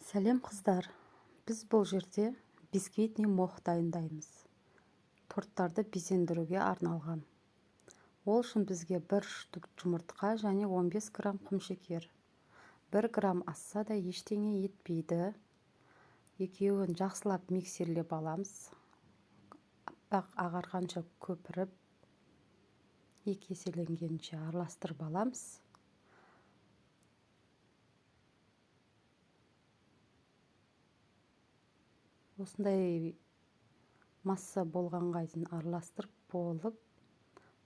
Сәлем, қыздар! Біз бұл жерде бисквитный мох дайындаймыз, торттарды безендіруге арналған. Ол үшін бізге бір штук жұмыртқа және 15 грамм құмшекер, 1 грамм асса да ештеңе етпейді. Екеуін жақсылап миксерлеп аламыз, аппақ ағарғанша көпіріп, екі еселенгенше араластырып аламыз. Осындай масса болғанға дейін араластырып болып,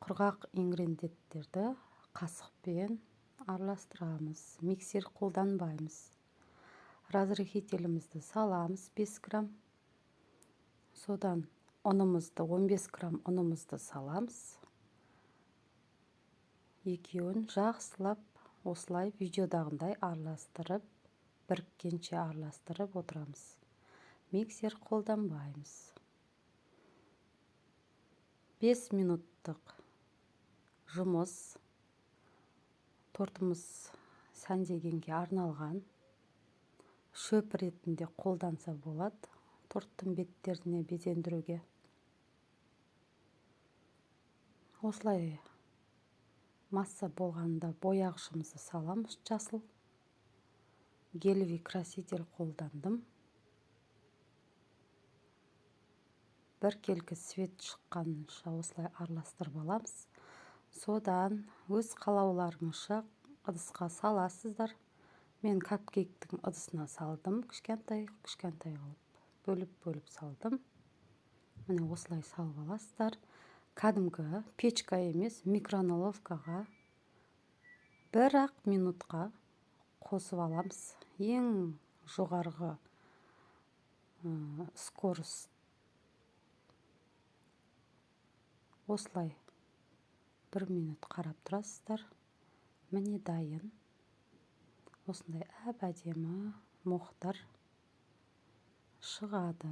құрғақ ингредиенттерді қасықпен араластырамыз, миксер қолданбаймыз. Разрыхителімізді саламыз 5 грамм, содан ұнымызды, 15 грамм ұнымызды саламыз. Екеуін жақсылап осылай видеодағындай араластырып, біріккенше араластырып отырамыз, миксер қолданбаймыз. 5 минуттық жұмыс. Тортымыз сәндегенге арналған, шөп ретінде қолданса болады торттың беттеріне безендіруге. Осылай масса болғанда бояғышымызды саламыз. Жасыл гелевый краситель қолдандым. Біркелкі цвет шыққанша осылай араластырып аламыз. Содан өз қалауларыңызша ыдысқа саласыздар. Мен капкейктің ыдысына салдым, кішкентай кішкентай қылып бөліп бөліп салдым. Міне, осылай салып аласыздар. Кәдімгі печка емес, микроволновкаға бір-ақ минутқа қосып аламыз, ең жоғарғы скорость. Осылай бір минут қарап тұрасыздар. Міне, дайын. Осындай әп әдемі мохтар шығады.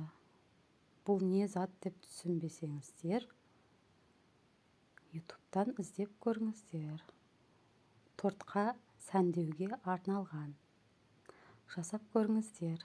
Бұл не зат деп түсінбесеңіздер, Ютубтан іздеп көріңіздер. Тортқа сәндеуге арналған, жасап көріңіздер.